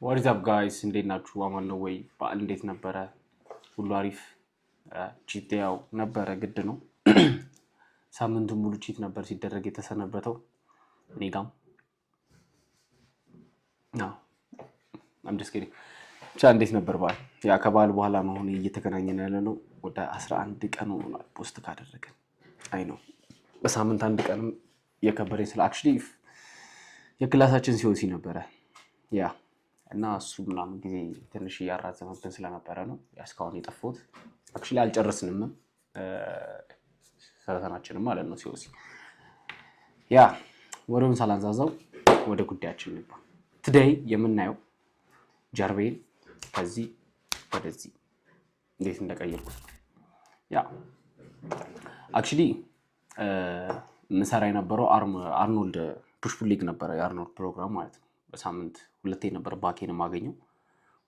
What's up guys፣ እንዴት ናችሁ? አማን ነው ወይ? በዓል እንዴት ነበረ? ሁሉ አሪፍ? Cheat ያው ነበረ፣ ግድ ነው። ሳምንቱን ሙሉ cheat ነበር ሲደረግ የተሰነበተው። እኔ ጋም I'm just kidding። ብቻ እንዴት ነበር በዓል? Yeah፣ ከበዓል በኋላ ነው አሁን እየተገናኘን ያለ ነው። ወደ 11 ቀን ሆኗል post ካደረገን። I know በሳምንት አንድ ቀንም እየከበደኝ ስለ actually የ class ኣችን COC ነበረ፣ yeah፣ እና እሱ ምናምን ጊዜ ትንሽ እያራዘመብን ስለነበረ ነው እስካሁን የጠፋሁት። Actually አልጨረስንም ፈተናችንም ማለት ነው COC። Yeah፣ ወሬውን ሳላንዛዛው ወደ ጉዳያችን እንግባ። Today የምናየው ጀርቤን ከዚህ ወደዚህ እንዴት እንደቀየርኩት ነው። Yeah፣ actually ምሰራ የነበረው አርኖልድ push pull leg ነበረ፣ የአርኖልድ ፕሮግራም ማለት ነው። በሳምንት ሁለቴ ነበር back ኤን የማገኘው፣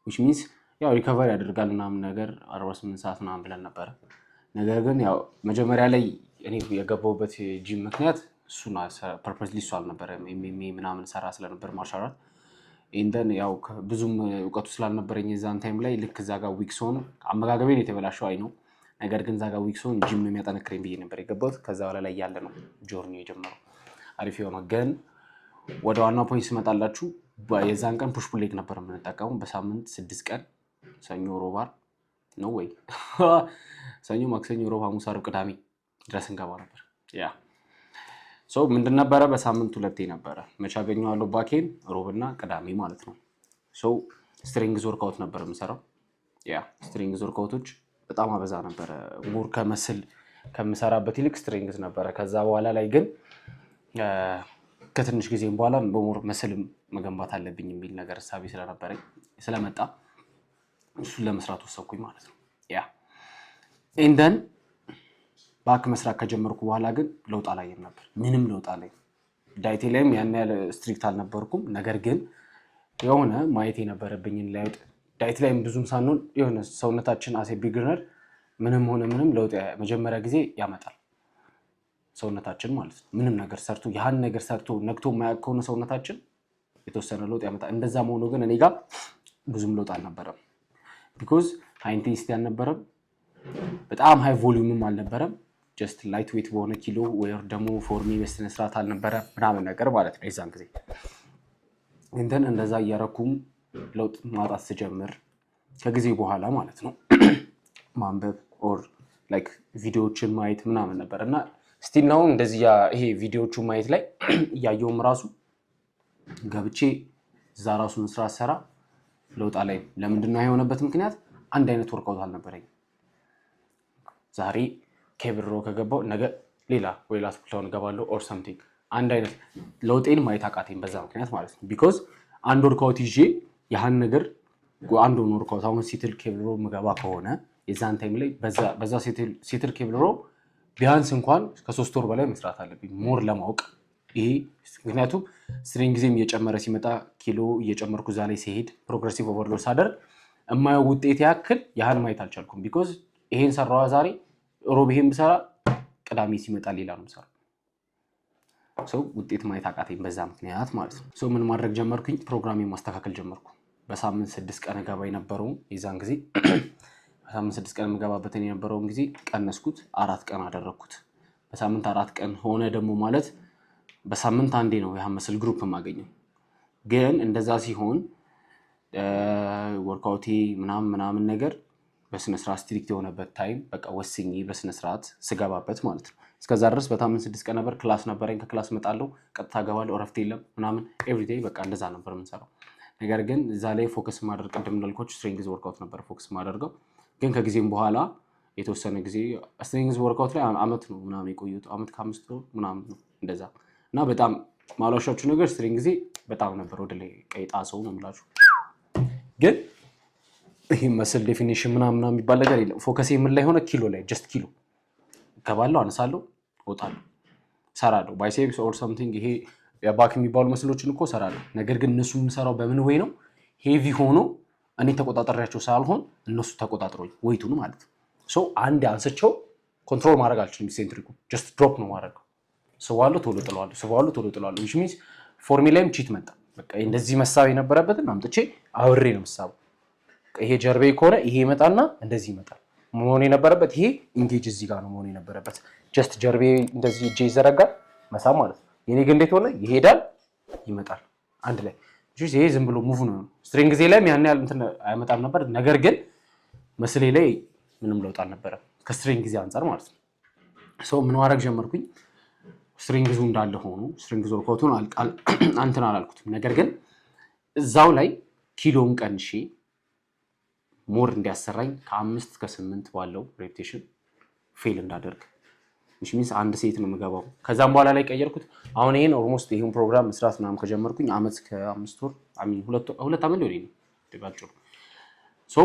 which means ያው recover ያደርጋል ምናምን ነገር 48 ሰዓት ምናምን ብለን ነበረ። ነገር ግን ያው መጀመሪያ ላይ እኔ የገባሁበት ጂም ምክንያት እሱን purposely እሱ አልነበረም። MMA ምናምን ሰራ ስለነበር martial art and then ያው ብዙም እውቀቱ ስላልነበረኝ የዛን time ላይ ልክ እዛ ጋር weak ስሆን አመጋገቤን የተበላሸው I know። ነገር ግን እዛ ጋር weak ስሆን ጂም ነው የሚያጠነክረኝ ብዬ ነበር የገባሁት። ከዛ በኋላ ላይ ያለ ነው journey የጀመረው አሪፍ የሆነው። ግን ወደ ዋናው point ስመጣላችሁ የዛን ቀን push pull leg ነበር የምንጠቀመው። በሳምንት 6 ቀን፣ ሰኞ፣ ሮብ፣ ዓርብ ነው ወይ ሰኞ፣ ማክሰኞ፣ ሮብ፣ ሐሙስ፣ ዓርብ፣ ቅዳሜ ድረስ እንገባ ነበር። Yeah፣ so ምንድን ነበረ፣ በሳምንት ሁለቴ ነበረ። መቼ አገኘዋለሁ back ኤን? ሮብና ቅዳሜ ማለት ነው። So strength workout ነበር የምሰራው። Yeah፣ strength workout ኦች በጣም አበዛ ነበረ። More ከ muscle ከምሰራበት ይልቅ strength ነበረ። ከዛ በኋላ ላይ ግን ከትንሽ ጊዜም በኋላ በ more muscle ም መገንባት አለብኝ የሚል ነገር እሳቤ ስለነበረኝ ስለመጣ እሱን ለመስራት ወሰንኩኝ ማለት ነው። Yeah፣ and then back መስራት ከጀመርኩ በኋላ ግን ለውጥ አላየም ነበር። ምንም ለውጥ አላየም። Diet ኤ ላይም ያን ያህል strict አልነበርኩም። ነገር ግን የሆነ ማየት የነበረብኝን ለውጥ diet ላይም ብዙም ሳንሆን የሆነ ሰውነታችን as a beginner ምንም ሆነ ምንም ለውጥ መጀመሪያ ጊዜ ያመጣል ሰውነታችን ማለት ነው። ምንም ነገር ሰርቶ ያህን ነገር ሰርቶ ነግቶ የማያውቅ ከሆነ ሰውነታችን የተወሰነ ለውጥ ያመጣል። እንደዛ መሆኑ ግን እኔ ጋር ብዙም ለውጥ አልነበረም። Because high intensity አልነበረም፣ በጣም high volume ም አልነበረም። Just light weight በሆነ ኪሎ ወይ ደግሞ form ኤ በስነ ስርዓት አልነበረ ምናምን ነገር ማለት ነው። የዛን ጊዜ እንትን እንደዛ እያረኩም ለውጥ ማጣት ስጀምር ከጊዜ በኋላ ማለት ነው ማንበብ or like ቪዲዮዎችን ማየት ምናምን ነበር። እና still now እንደዚህ ይሄ ቪዲዮዎቹ ማየት ላይ እያየውም ራሱ ገብቼ እዛ ራሱን ስራ ሰራ ለውጥ ላይ ለምንድን ነው የሆነበት ምክንያት አንድ አይነት workout አልነበረኝም። ዛሬ cable row ከገባው ነገ ሌላ ወይ lat pulldown እገባለሁ or something። አንድ አይነት ለውጤን ማየት አቃተኝ በዛ ምክንያት ማለት ነው። Because አንድ workout ይዤ ያህን ነገር አንድ workout አሁን seated cable row ምገባ ከሆነ የዛን time ላይ በዛ seated cable row ቢያንስ እንኳን ከ3 ወር በላይ መስራት አለብኝ more ለማወቅ። ይሄ ምክንያቱም strength ኤም እየጨመረ ሲመጣ፣ ኪሎ እየጨመርኩ እዛ ላይ ሲሄድ progressive overload ሳደርግ የማየው ውጤት ያክል ያህል ማየት አልቻልኩም። Because ይሄን ሰራዋ ዛሬ ሮብ ይሄን ብሰራ ቅዳሜ ሲመጣ ሌላ ነው የምሰራው። So ውጤት ማየት አቃተኝ በዛ ምክንያት ማለት ነው። So ምን ማድረግ ጀመርኩኝ? ፕሮግራሜ ማስተካከል ጀመርኩ። በሳምንት 6 ቀን እገባ የነበረውን የዛን ጊዜ በሳምንት 6 ቀን የምገባበትን የነበረውን ጊዜ ቀነስኩት፣ 4 ቀን አደረግኩት። በሳምንት 4 ቀን ሆነ ደግሞ ማለት በሳምንት አንዴ ነው ያ muscle group የማገኘው። ግን እንደዛ ሲሆን workout ኤ ምናምን ምናምን ነገር በስነስርዓት strict የሆነበት time በቃ ወስኜ በስነስርዓት ስገባበት ማለት ነው። እስከዛ ድረስ በሳምንት 6 ቀን ነበር። Class ነበረኝ። ከ class እመጣለሁ፣ ቀጥታ እገባለሁ፣ እረፍት የለም ምናምን everyday በቃ እንደዛ ነበር የምንሰራው። ነገር ግን እዛ ላይ focus ማድረግ ቅድም እንዳልኳችሁ strength workout ነበር focus ማደርገው። ግን ከጊዜም በኋላ የተወሰነ ጊዜ strength workout ላይ አመት ነው ምናምን የቆየሁት፣ አመት ከ5 ወር ምናምን ነው እንደዛ። እና በጣም ማሏሻችሁ ነገር strength ኤ በጣም ነበር ወደ ላይ ቀይጣ ሰው ነው የምላችሁ። ግን ይህ muscle definition ምናምን የሚባል ነገር የለም። Focus ኤ ምን ላይ ሆነ? ኪሎ ላይ። Just ኪሎ እገባለሁ፣ አነሳለሁ፣ እወጣለሁ፣ ሰራለሁ። Biceps or something ይሄ የ back የሚባሉ muscle ኦችን እኮ ሰራለሁ። ነገር ግን እነሱ የምሰራው በምን ወይ ነው heavy ሆኖ እኔ ተቆጣጠሪያቸው ሳልሆን እነሱ ተቆጣጥሮኝ weight ኡን ማለት ነው። So አንድ አንስቸው control ማድረግ አልችልም። Eccentric ኩ just drop ነው ማድረገው። ስዋለሁ፣ ቶሎ ጥለዋለሁ፣ ስዋለሁ፣ ቶሎ ጥለዋለሁ። Which means form ኤ ላይም cheat መጣ። በቃ እንደዚህ መሳብ የነበረበትን አምጥቼ አብሬ ነው የምሳበው። ይሄ ጀርቤ ከሆነ ይሄ ይመጣና እንደዚህ ይመጣል። መሆን የነበረበት ይሄ engage እዚህ ጋር ነው መሆን የነበረበት። Just ጀርቤ እንደዚህ እጄ ይዘረጋል መሳብ ማለት ነው። የኔ ግን እንዴት ሆነ? ይሄዳል ይመጣል አንድ ላይ። ይሄ ዝም ብሎ move ነው። Strength ኤ ላይም ያን ያህል እንትን አያመጣም ነበር። ነገር ግን muscle ኤ ላይ ምንም ለውጥ አልነበረም ከ strength ኤ አንጻር ማለት ነው። So ምን ማድረግ ጀመርኩኝ? Strength ኡ እንዳለ ሆኖ strength workout ኡን እንትን አላልኩትም። ነገር ግን እዛው ላይ ኪሎን ቀንሼ more እንዲያሰራኝ ከ5 ከ8 ባለው repetition fail እንዳደርግ፣ which means አንድ set ነው የምገባው። ከዛም በኋላ ላይ ቀየርኩት። አሁን ይሄን almost ይሄን ፕሮግራም መስራት ምናምን ከጀመርኩኝ አመት ከ5 ወር፣ I mean 2 ዓመት ሊሆን ነው ባጭሩ። So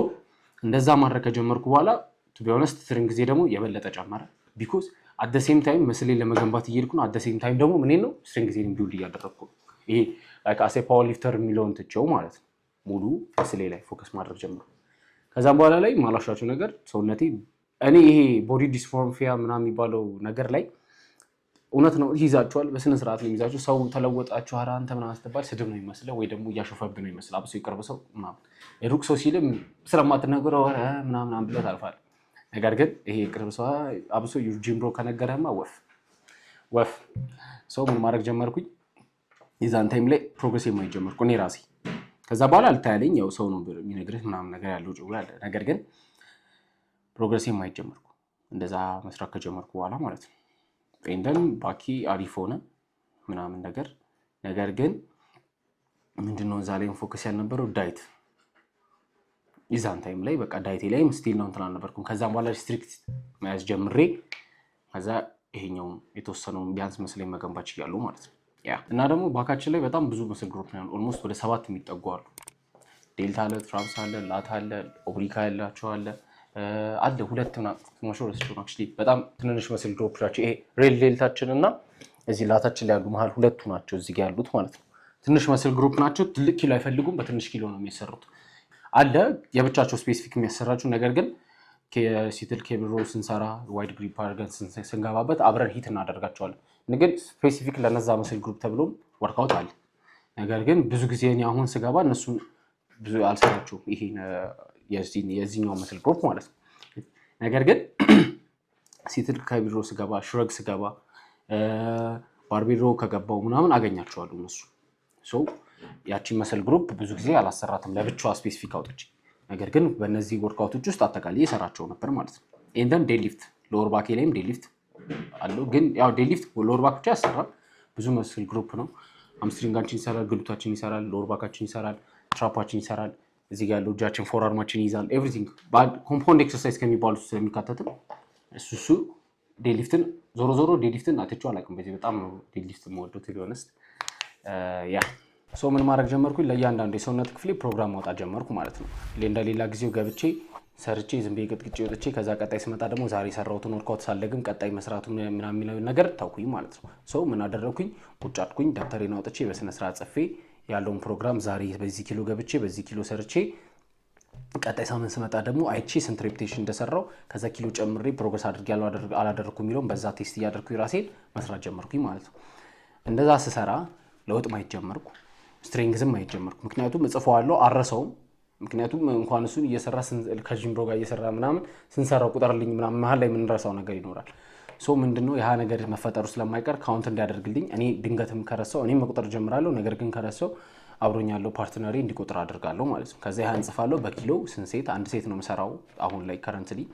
እንደዛ ማድረግ ከጀመርኩ በኋላ to be honest strength ኤ ደግሞ የበለጠ ጨመረ። Because at the same time muscle ኤን ለመገንባት እየሄድኩ ነው። At the same time ደግሞ ምን ነው strength ኤን build እያደረግኩ ነው። ይሄ like as a power lifter የሚለውን ትቼው ማለት ነው ሙሉ muscle ኤ ላይ focus ማድረግ ጀመርኩ። ከዛም በኋላ ላይ ማላሻቸው ነገር ሰውነቴ እኔ ይሄ body dysmorphia ምናምን የሚባለው ነገር ላይ እውነት ነው ይይዛችኋል። በስነ ስርዓት ነው የሚይዛችሁ። ሰው ተለወጣችሁ ኧረ አንተ ምናምን ስትባል ስድብ ነው የሚመስለው ወይ ደግሞ እያሾፈብህ ነው ይመስል፣ አብሶ የቅርብ ሰው ምናምን። የሩቅ ሰው ሲልም ስለማትነግረው ኧረ ምናምን ብለህ ታልፋለህ። ነገር ግን ይሄ የቅርብ ሰው አብሶ gym bro ከነገረህማ ወፍ ወፍ። So ምን ማድረግ ጀመርኩኝ? የዛን time ላይ progress የማየት ጀመርኩ እኔ ራሴ። ከዛ በኋላ አልታያለኝ፣ ያው ሰው ነው የሚነግርህ ምናምን ነገር ያለው ጭው ያለ፣ ነገር ግን progress ማየት ጀመርኩ እንደዛ መስራት ከጀመርኩ በኋላ ማለት ነው። And then back ኤ አሪፍ ሆነ ምናምን ነገር። ነገር ግን ምንድነው እዛ ላይ focus ያልነበረው diet። የዛን time ላይ በቃ diet ኤ ላይም still ነው እንትን አልነበርኩም። ከዛም በኋላ restrict መያዝ ጀምሬ ከዛ ይሄኛውን የተወሰነውን ቢያንስ muscle ኤን መገንባት ችያለሁ ማለት ነው። Yeah፣ እና ደግሞ back ኣችን ላይ በጣም ብዙ muscle group ነው። Almost ወደ ሰባት የሚጠጉ አሉ። Delt አለ፣ traps አለ፣ lat አለ፣ oblique ያላቸው አለ አለ ሁለት actually በጣም ትንንሽ muscle group ናቸው። ይሄ rear delt ኣችን እና እዚህ lat ኣችን ላይ ያሉ መሀል ሁለቱ ናቸው እዚህ ጋ ያሉት ማለት ነው። ትንሽ muscle group ናቸው። ትልቅ ኪሎ አይፈልጉም። በትንሽ ኪሎ ነው የሚሰሩት። አለ የብቻቸው specific የሚያሰራቸው፣ ነገር ግን seated cable row ስንሰራ wide grip አድርገን ስንገባበት አብረን hit እናደርጋቸዋለን። ግን specific ለነዛ muscle group ተብሎም workout አለ። ነገር ግን ብዙ ጊዜ እኔ አሁን ስገባ እነሱን ብዙ አልሰራቸውም። ይሄ የዚህኛው muscle group ማለት ነው። ነገር ግን seated cable row ስገባ፣ shrug ስገባ፣ barbell row ከገባው ምናምን አገኛቸዋለሁ እነሱ። ያቺን muscle group ብዙ ጊዜ አላሰራትም ለብቻዋ specific አውጥቼ። ነገር ግን በእነዚህ workout ኦች ውስጥ አጠቃላይ የሰራቸው ነበር ማለት ነው። And then deadlift lower back ኤ ላይም deadlift አለው። ግን ያው deadlift lower back ብቻ ያሰራል። ብዙ muscle group ነው። Hamstring ኣችን ይሰራል፣ glute ኣችን ይሰራል፣ lower back ኣችን ይሰራል፣ trap ኣችን ይሰራል። እዚህ ጋር ያለው እጃችን forearm ኣችን ይይዛል። Everything compound exercise ከሚባሉት ስለሚካተትም እሱ deadlift ን ዞሮ ዞሮ deadlift ን አትቼው አላውቅም። በዚህ በጣም ነው deadlift የምወደው to be honest። Yeah፣ so ምን ማድረግ ጀመርኩኝ? ለእያንዳንዱ የሰውነት ክፍሌ ፕሮግራም ማውጣት ጀመርኩ ማለት ነው። እንደ ሌላ ጊዜው ገብቼ ሰርቼ ዝም ብዬ ቅጥቅጬ ወጥቼ ከዛ ቀጣይ ስመጣ ደግሞ ዛሬ የሰራሁትን workout ሳልደግም ቀጣይ መስራቱ ምናምን የሚለውን ነገር ታውኩኝ ማለት ነው። So ምን አደረግኩኝ? ቁጭ አልኩኝ፣ ደብተሬን አውጥቼ በስነ ስርዓት ጽፌ ያለውን ፕሮግራም ዛሬ በዚህ ኪሎ ገብቼ በዚህ ኪሎ ሰርቼ ቀጣይ ሳምንት ስመጣ ደግሞ አይቼ ስንት repetition እንደሰራው፣ ከዛ ኪሎ ጨምሬ progress አድርጌያለሁ አላደረግኩ የሚለውን በዛ test እያደረግኩኝ ራሴን መስራት ጀመርኩኝ ማለት ነው። እንደዛ ስሰራ ለውጥ ማየት ጀመርኩ። Strength ም ማየት ጀመርኩ። ምክንያቱም እጽፈዋለሁ፣ አረሰውም። ምክንያቱም እንኳን እሱን እየሰራ ከ gym bro ጋር እየሰራ ምናምን ስንሰራው ቁጠርልኝ ምናምን መሀል ላይ የምንረሳው ነገር ይኖራል። So ምንድነው ያ ነገር መፈጠሩ ስለማይቀር count እንዲያደርግልኝ፣ እኔ ድንገትም ከረሳው እኔም መቁጠር ጀምራለሁ። ነገር ግን ከረሳው አብሮኝ ያለው partner ኤ እንዲቆጥር አድርጋለሁ ማለት ነው። ከዛ ያ እንጽፋለሁ በኪሎ ስንት set፣ አንድ set ነው የምሰራው አሁን ላይ currently።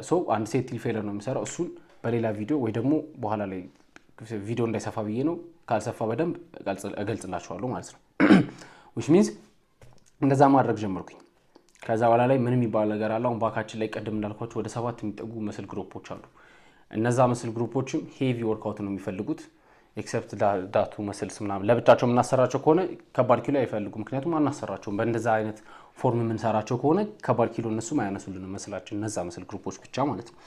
So አንድ set till failure ነው የምሰራው። እሱን በሌላ ቪዲዮ ወይ ደግሞ በኋላ ላይ ቪዲዮ እንዳይሰፋ ብዬ ነው። ካልሰፋ በደንብ እገልጽላችኋለሁ ማለት ነው። Which means እንደዛ ማድረግ ጀመርኩኝ። ከዛ በኋላ ላይ ምን የሚባል ነገር አለ። አሁን back ኣችን ላይ ቅድም እንዳልኳቸው ወደ ሰባት የሚጠጉ muscle group ኦች አሉ። እነዛ muscle group ኦችም heavy workout ነው የሚፈልጉት። Except that two muscles ምናምን ለብቻቸው የምናሰራቸው ከሆነ ከባድ ኪሎ አይፈልጉም። ምክንያቱም አናሰራቸውም። በእንደዛ አይነት form የምንሰራቸው ከሆነ ከባድ ኪሎ እነሱም አያነሱልንም muscle ኣችን፣ እነዛ muscle group ኦች ብቻ ማለት ነው።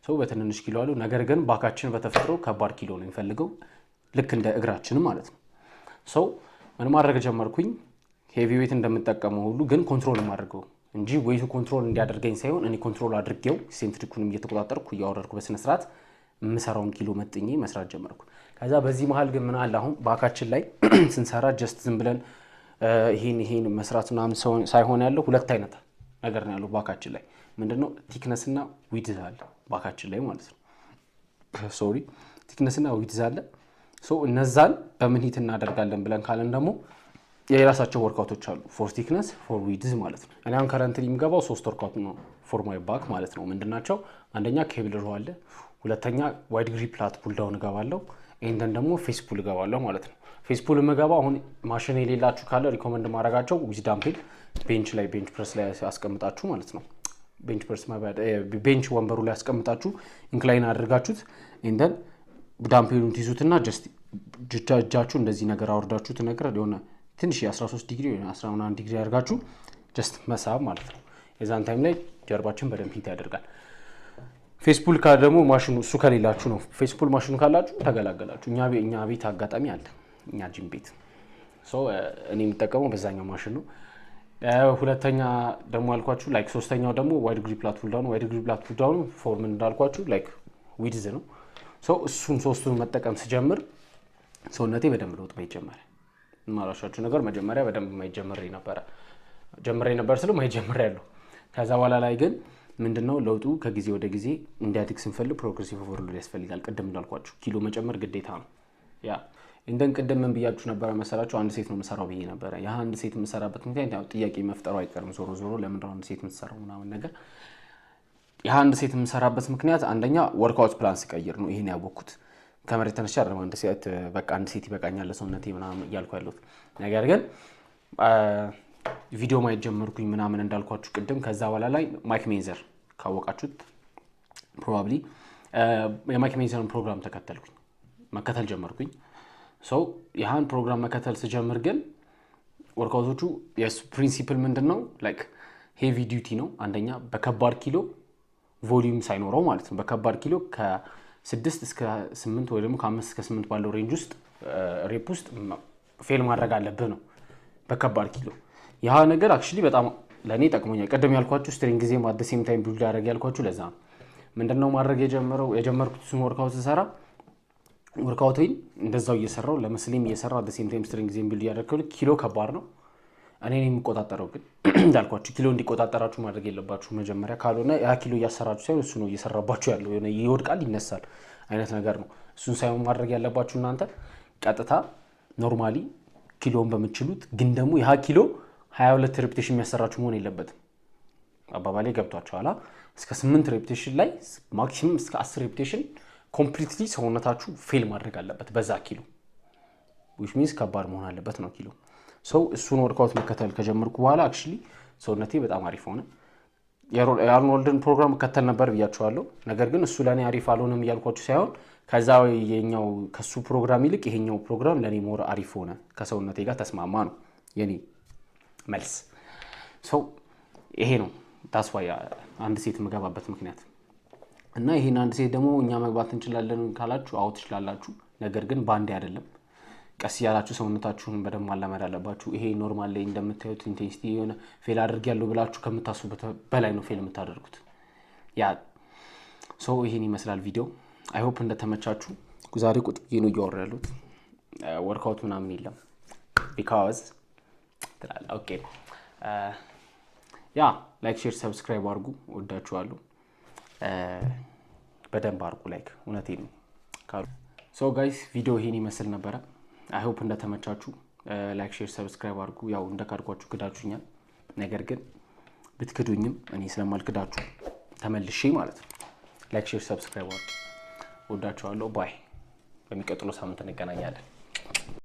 So በትንንሽ ኪሎ አሉ። ነገር ግን back ኣችን በተፈጥሮ ከባድ ኪሎ ነው የሚፈልገው፣ ልክ እንደ እግራችን ማለት ነው። So ምን ማድረግ ጀመርኩኝ? Heavy weight እንደምጠቀመው ሁሉ ግን control የማደርገው እንጂ weight ኡ control እንዲያደርገኝ ሳይሆን እኔ control አድርጌው eccentric ኩንም እየተቆጣጠርኩ እያወረድኩ በስነስርዓት የምሰራውን ኪሎ መጥኜ መስራት ጀመርኩ። ከዛ በዚህ መሀል ግን ምን አለ፣ አሁን back ኣችን ላይ ስንሰራ just ዝም ብለን ይሄን ይሄን መስራት ምናምን ሳይሆን ያለው ሁለት አይነት ነገር ነው ያለው back ኣችን ላይ። ምንድነው? Thickness እና width አለ back ኣችን ላይ ማለት ነው። Sorry፣ thickness እና width አለ። So እነዛን በምን hit እናደርጋለን ብለን ካለን ደግሞ የራሳቸው workout ኦች አሉ for thickness፣ for width ማለት ነው። እኔ አሁን currently የምገባው ሶስት workout ነው for my back ማለት ነው። ምንድናቸው? አንደኛ cable row አለ፣ ሁለተኛ wide grip lat pull down እገባለሁ፣ and then ደግሞ face pull እገባለሁ ማለት ነው። Face pull የምገባው አሁን ማሽን የሌላችሁ ካለ recommend ማድረጋቸው with dumbbell bench ላይ፣ bench press ላይ አስቀምጣችሁ ማለት ነው። Bench press፣ bench ወንበሩ ላይ አስቀምጣችሁ incline አድርጋችሁት and then dumbbell ኡን ትይዙትና just እጃችሁ እንደዚህ ነገር አወርዳችሁት ነገር የሆነ ትንሽ የ13 ዲግሪ ወይ 11 ዲግሪ አድርጋችሁ just መሳብ ማለት ነው። የዛን time ላይ ጀርባችን በደንብ hit ያደርጋል። Face pull ደግሞ ማሽኑ እሱ ከሌላችሁ ነው። Face pull ማሽኑ ካላችሁ ተገላገላችሁ። እኛ ቤት አጋጣሚ አለ፣ እኛ ጂም ቤት። እኔ የምጠቀመው በዛኛው ማሽን ነው። ሁለተኛ ደግሞ ያልኳችሁ like ሶስተኛው ደግሞ wide grip lat pull down። Wide grip lat pull down for ምን እንዳልኳችሁ like width ነው። እሱን ሶስቱን መጠቀም ስጀምር ሰውነቴ በደንብ ለውጥ ማየት ጀመረ። የማላሻችሁ ነገር መጀመሪያ በደንብ ማየት ጀምሬ ነበረ፣ ጀምሬ ነበር ስለ ማየት ጀምሬያለሁ። ከዛ በኋላ ላይ ግን ምንድነው ለውጡ ከጊዜ ወደ ጊዜ እንዲያድግ ስንፈልግ progressive overload ያስፈልጋል። ቅድም እንዳልኳችሁ ኪሎ መጨመር ግዴታ ነው። Yeah፣ and then ቅድም ምን ብያችሁ ነበረ መሰላችሁ? አንድ set ነው የምሰራው ብዬ ነበረ። ያ አንድ set የምሰራበት ምክንያት ያው ጥያቄ መፍጠሩ አይቀርም። ዞሮ ዞሮ ለምንድነው አንድ set የምትሰራው ምናምን ነገር። ያ አንድ set የምሰራበት ምክንያት አንደኛ workout plan ስቀይር ነው ይሄን ያወቅኩት። ከመሬት ተነስቼ አይደለም አንድ set፣ በቃ አንድ set ይበቃኛል ለሰውነቴ ምናምን እያልኩ ያለሁት። ነገር ግን ቪዲዮ ማየት ጀመርኩኝ ምናምን እንዳልኳችሁ ቅድም። ከዛ በኋላ ላይ Mike Mentzer ካወቃችሁት probably የ Mike Mentzer ን ፕሮግራም ተከተልኩኝ፣ መከተል ጀመርኩኝ። So ይህን ፕሮግራም መከተል ስጀምር ግን workout ኦቹ የሱ principle ምንድን ነው? Like heavy duty ነው። አንደኛ በከባድ ኪሎ volume ሳይኖረው ማለት ነው። በከባድ ኪሎ ከ6 እስከ 8 ወይ ደግሞ ከ5 እስከ 8 ባለው range ውስጥ፣ rep ውስጥ fail ማድረግ አለብህ ነው በከባድ ኪሎ። ያ ነገር actually በጣም ለእኔ ጠቅሞኛል። ቅድም ያልኳችሁ strength ኤም at same time build ያደረግ ያልኳችሁ ለዛ ነው። ምንድነው ማድረግ የጀመርኩት? እሱን workout ስሰራ workout ን እንደዛው እየሰራው ለ muscle ኤም እየሰራው at same time strength ኤን build እያደረግኩ ኪሎ ከባድ ነው። እኔ ነኝ የምቆጣጠረው። ግን እንዳልኳችሁ ኪሎ እንዲቆጣጠራችሁ ማድረግ የለባችሁ መጀመሪያ። ካልሆነ ያ ኪሎ እያሰራችሁ ሳይሆን እሱ ነው እየሰራባችሁ ያለው። የሆነ ይወድቃል ይነሳል አይነት ነገር ነው። እሱን ሳይሆን ማድረግ ያለባችሁ እናንተ ቀጥታ normally ኪሎን በምትችሉት፣ ግን ደግሞ ያ ኪሎ 22 repetition የሚያሰራችሁ መሆን የለበትም። አባባሌ ገብቷችኋል? እስከ 8 repetition ላይ፣ maximum እስከ 10 repetition completely ሰውነታችሁ fail ማድረግ አለበት በዛ ኪሎ፣ which means ከባድ መሆን አለበት ነው ኪሎ። So እሱን workout መከተል ከጀመርኩ በኋላ actually ሰውነቴ በጣም አሪፍ ሆነ። የአርኖልድን ፕሮግራም እከተል ነበር ብያችኋለሁ። ነገር ግን እሱ ለእኔ አሪፍ አልሆነም እያልኳችሁ ሳይሆን ከዛ የኛው ከሱ ፕሮግራም ይልቅ ይሄኛው ፕሮግራም ለእኔ more አሪፍ ሆነ፣ ከሰውነቴ ጋር ተስማማ ነው የኔ መልስ። So ይሄ ነው that's why አንድ set የምገባበት ምክንያት። እና ይሄን አንድ set ደግሞ እኛ መግባት እንችላለን ካላችሁ አዎ ትችላላችሁ። ነገር ግን በአንዴ አይደለም። ቀስ እያላችሁ ሰውነታችሁን በደንብ ማላመድ አለባችሁ። ይሄ normal ላይ እንደምታዩት intensity የሆነ fail አድርጌያለሁ ብላችሁ ከምታስቡበት በላይ ነው fail የምታደርጉት። Yeah፣ so ይሄን ይመስላል ቪዲዮ። I hope እንደተመቻችሁ። ዛሬ ቁጭ ብዬ ነው እያወራ ያሉት። Workout ምናምን የለም because ትላለህ። Okay፣ yeah፣ like፣ share፣ subscribe አድርጉ። ወዳችኋለሁ። በደንብ አድርጉ like። እውነቴን ነው። So guys፣ ቪዲዮ ይሄን ይመስል ነበረ። I hope እንደተመቻችሁ። Like፣ share፣ subscribe አድርጉ። ያው እንደካድኳችሁ ክዳችሁኛል። ነገር ግን ብትክዱኝም እኔ ስለማልክዳችሁ ተመልሼ ማለት ነው። Like፣ share፣ subscribe አድርጉ። ወዳችኋለሁ። Bye። በሚቀጥለው ሳምንት እንገናኛለን።